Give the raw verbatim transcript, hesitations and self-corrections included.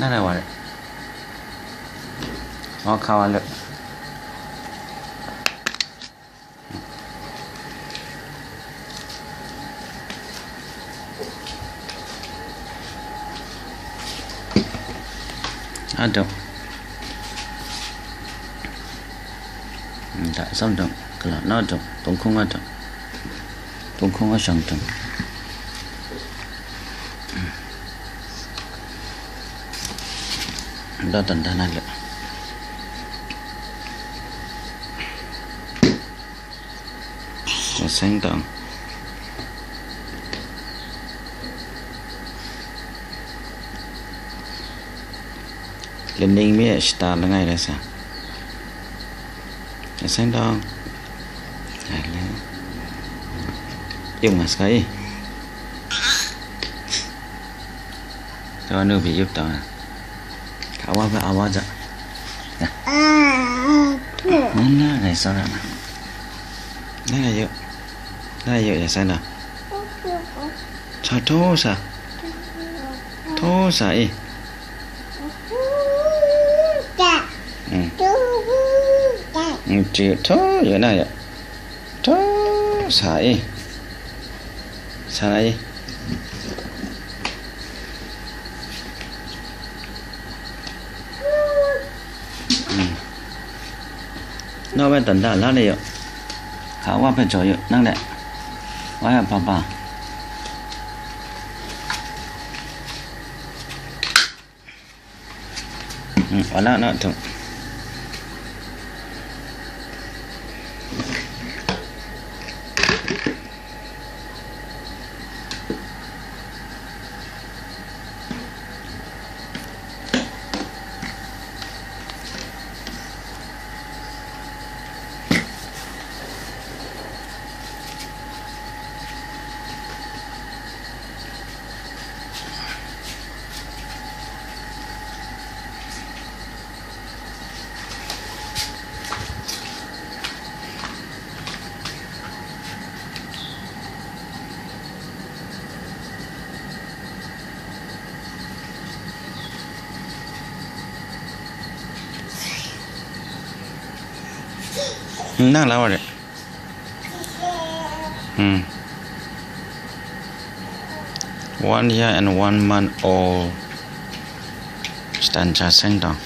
Hana wa re. Wa kha wa le. Adong. Da sam dong, kala na dong, tongkong adong. Tongkong ashang dong. Da dan dan na le. Seng dang. Laning mi shita langai la sa. Seng dang. Ai le. Yung nga sa kai. Tawa nu bi yup tawa na. Ka awa ba awa ja. Na na gai sa ra na. Na gai yup. Na gai yup ya sa na. Sa to sa. To sa e. Mm. Mm, ci to ya na ya. To sa e. Sa na e. Mm. Na wai tanda la le yo. Ka wa pe jo yo nang le. Wa ya papa. Mm, wa la na tu. Nang la wa re. Hmm. One year and one month old. Stancha seng dong.